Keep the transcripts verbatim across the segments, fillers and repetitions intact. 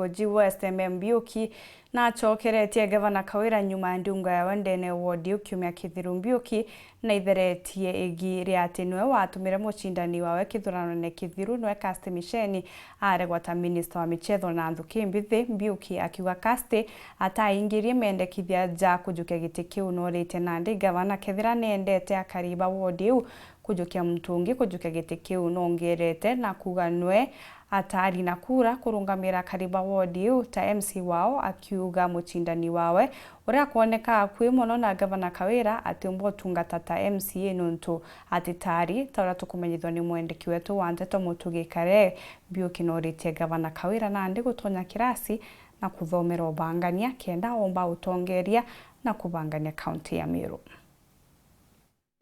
Goji West, M M Mbiuki, nacokeretie Gavana Kawira nyuma ya ndunga yawe ndene ya ward iu kiumia kithiru. Mbiuki naitheretie igi ria ati niwe watumire mucindani wawe kithuranone kithiru, niwe Kirsty Micheni, aregwa ta minista wa michetho na nthuki mbithi. Mbiuki akiuga Kirsty ataingirie mendekithia ja kujukia giti kiu, norite nandi gavana kethira niendete akari ba ward iu kujukia muntu ungi kujukia giti kiu. Nongerete na kuuga nwe atari na kura kurungamira akari ba ward iu ta M C wao, akiuga mucindani wawe uria akwoneka akui mono na gavana Kawira atiumba utungata ta M C A nontu atitari ta uria tukumenyithua ni mwendeki wetu wa nteto Mutugi Kare. Mbiuki noritie gavana Kawira nandi gutonya kirasi na kuthomera ubangania kenda omba utongeria na kubangania kaunti ya Meru.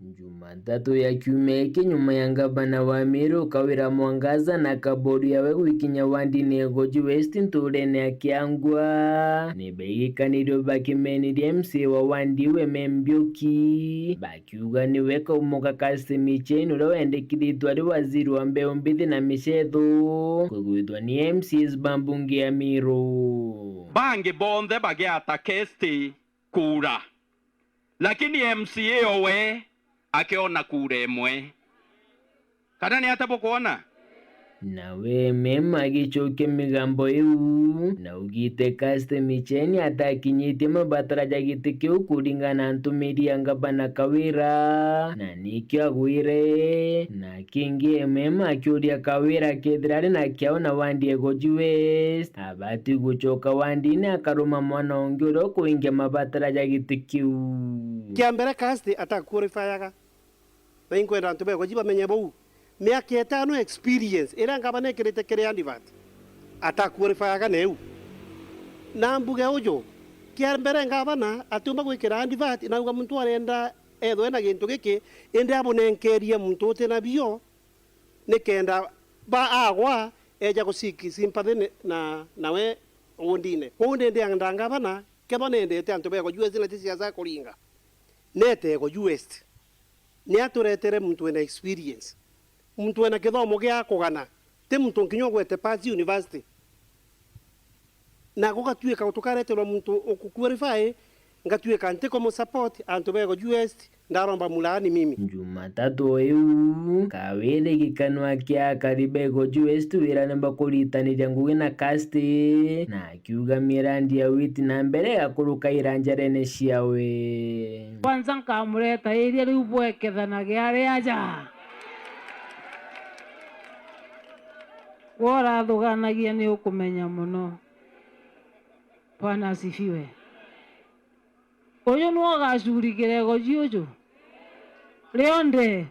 Jumatatu ya kiumia giki, nyuma ya ngavana wa Meru Kawira Mwangaza na kabodi yawe gwikinya wandine ya Goji West nturene ya Kiangwa, ni baigikanirio bakimenirie M C A wa wandi iu M M Mbiuki, bakiuga niwe kaumo ga Kirsty Micheni uria wendekithitwe ari waziri wa mbeu mbithi na michetho, kugwithwa ni M C As ba mbunge ya Meru. Bangi bonthe bagiata Kirsty kura, lakini M C A owe akiona kura imwe. Kana ni atia bukwona? Nawe M M agicokia migambo iu, na augite Kirsty Micheni atakinyitie mabatara ja giti kiu kuringana na ntumiri ya ngavana Kawira, na nikio agwire. Na kingi, M M akiuria Kawira kethira ari na kiao na wandi ya Goji West, abati gucoka wandine akaruma mwana ungi uria ukuingia mabatara ja giti kiu. Kia mbere, Kirsty ataqualifyaga. Na inkwenda antu ba Goji bamenye buu. Miaka itano experience iria ngavana ekirite kiri advert, ataqualifyaga neu. Na mbuge uju, kia mbere ngavana atiumba gwikira advert, nauga muntu arenda ethwe na gintu giki, indi abunenkerie muntu uti na bio, nikenda ba agwa eja gusiki sympathy ni-, na, nawe wondine. Kwou ndi ndienda ngavana, kethwa nendete antu ba Goji West na ti siasa kuringa, nete Goji West. Ni aturetere muntu wina experience, muntu wina kithomo gia kugana, ti muntu nkinya ugwete pass university. Na gugatuika tukareterwa muntu ukuqualify, ngatuika ntikumu support antu ba Goji West, ndaromba mulaani mimi. Jumatatu iu, Kawira gikanwa kia akari ba Goji West wirane bakuritaniria ngugi na Kirsty, na akiuga mirandi ya witi na mbere igakuruka ira njarene ciawe. Kwanza nkamureta iria riu bwekethanagia ari aja. Gwe urathuganagia ni ukumenya mono. Bwana asifiwe. Uyu niwe ugacurikire Goji uju rionthe.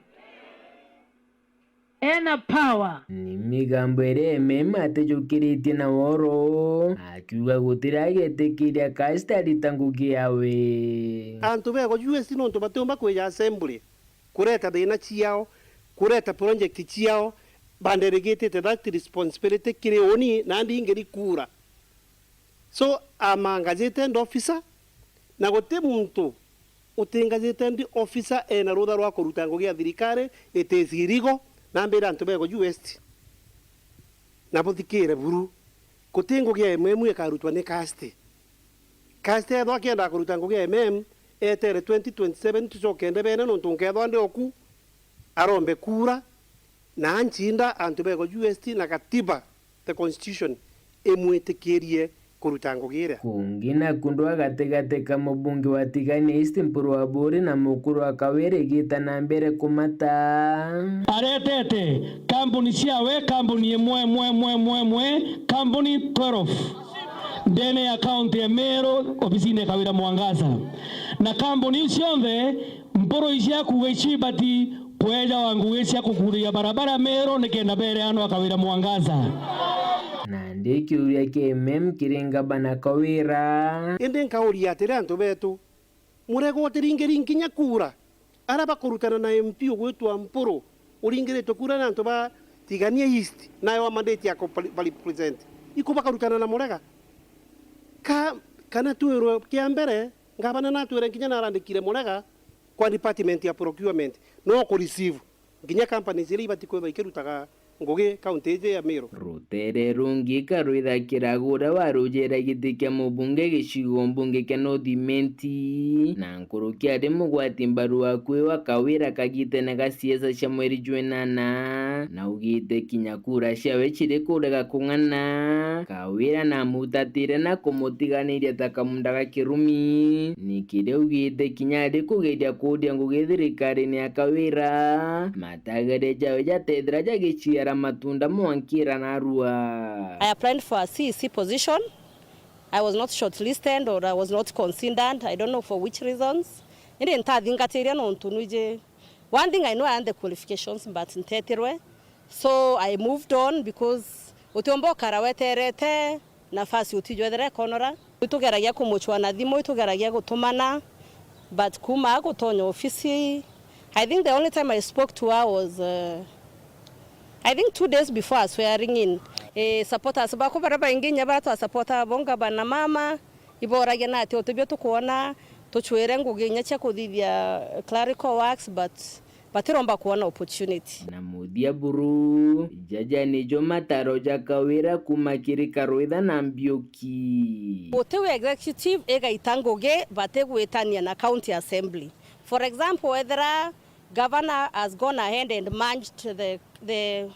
Ena power. Ni migambo iria M M atijukiritie na woro, akiuga gutiri agetikiria Kirsty arita ngugi yawe. Antu ba Goji West nontu batiumba kwija assembly kureta thina ciao, kureta project ciao, bandelegate that responsibility kiri uni, nandi ingiri kura. So, I'm a gazetted officer, na guti muntu uti gazetted officer ena rutha rwa kuruta ngugi ya thirikari, it is illegal, na mbira antu ba Goji West. Na buthikire buru, guti ngugi ya M M ikarutwa ni Kirsty. Kirsty ethwa akienda kuruta ngugi ya M M, etere twenty twenty-seven tucoke ndebene, nontu nkethwa ndi oku, arombe kura, na ancinda antu ba Goji West na katiba, the constitution, imwitikirie kuruta ngugi iria. Kungi na kundwa gatigati ka mubunge wa Tigania East Mpuru wa Buri na mukuru wa Kawira igita na mbere kumata. Aretete kambuni ciawe, kambuni imwe, imwe, imwe, imwe, imwe, kambuni twelve ndene ya kaunti ya Meru, obisine ya Kawira Mwangaza. Na kambuni iu cionthe, Mpuru ici akuuga ici ibati kweja wa ngugi cia kukuria barabara Meru nikenda bereanwa Kawira Mwangaza. Nandi kiuria kia M M kiri ngavana Kawira. Indi nkauria atiri antu betu, muregwa utiringiri nkinya kura? Aria bakurutana na M P ugwitwa Mpuru, uringiritwe kura na antu ba Tigania East, nayo wa mandate ya ku represent. Iku bakarutana na Murega? Ka, kana twirwe kia mbere, ngavana natwire nkinya narandikire Murega kwa department ya procurement, no ku receive nginya companies iria ibati kwithwa ikirutaga ngugi kaunti iji ya Meru. Rutere rungi Karwitha Kiragu uria warujera giti kia mubunge gicigo mbunge kia North Imenti, na nkuruki ari mugwati mbaru akui wa Kawira kagitene ga siasa cia mweri jwenana, na ugite kinya kura ciawe ciri kurega kung'ana. Kawira namutatire na kumutiganiria ta kamunda ga kirumi, ni kiria ugite kinya ari kugeria kuuria ngugi thirikarine ya Kawira, matagere jawe jatethira jagiciara matunda mwankira narua. I applied for a C E C position. I was not shortlisted or I was not considered. I don't know for which reasons. Indi ntathingatiria nontu nwiji. One thing I know, I had the qualifications, but ntetirwe. So I moved on because utiumba ukara weterete nafasi utijwethera ikonora. Itugeragia kumuchwa na thimu, itugeragia gutumana, but kuma gutonya ofisi, I think the only time I spoke to her was, uh, I think two days before her swearing in. Eh, supporters bakwa baria baingi inya baria twasupportaga bo ngavana mama, iboragia na ati utibio tukwona tuchwire ngugi inya cia kuthithia clerical works, but batiromba kwona opportunity. Na muthia buru, jaja nijo mataro ja Kawira kuma kiri Karwitha na Mbiuki. Guti wi executive igaita ngugi batigwitania na county assembly. For example, wethira governor has gone ahead and merged the, the,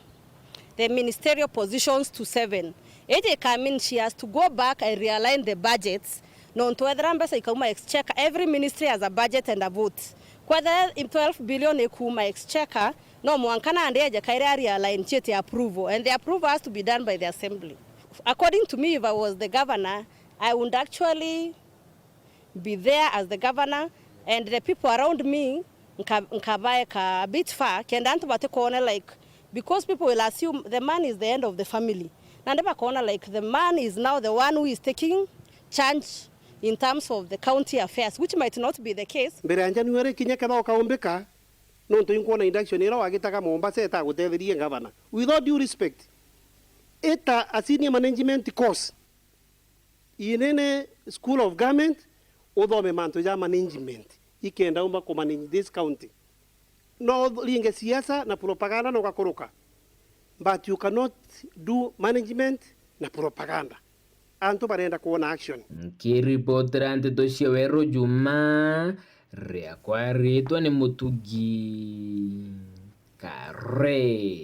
the ministerial positions to seven, iji ika mean she has to go back and realign the budgets, nontu wethira mbeca ikauma exchequer, every ministry has a budget and a vote. Kwethira twelve billion ikuuma exchequer, no mwanka nandi eje kairi a realign ciete approval, and the approval has to be done by the assembly. According to me, if I was the governor, I would actually be there as the governor, and the people around me nka-, nkabaeka a bit far, kenda antu batikwona, like, because people will assume the man is the head of the family. Nandi bakona, like, the man is now the one who is taking charge in terms of the county affairs, which might not be the case. Mbere ya January kinya ketha ukaumbika, nontu inkwona induction ira wagitaga Mombasa itagutetherie governor. With all due respect, ita a senior management course in any school of government, uthome mantu ja management, ikenda umba ku manage this county. No uringe siasa na propaganda na ugakuruka, but you cannot do management na propaganda. Antu barenda kwona action. Nkiripotera nteto cia Weru Juma, riakwa ritwa ni Mutugi Kare.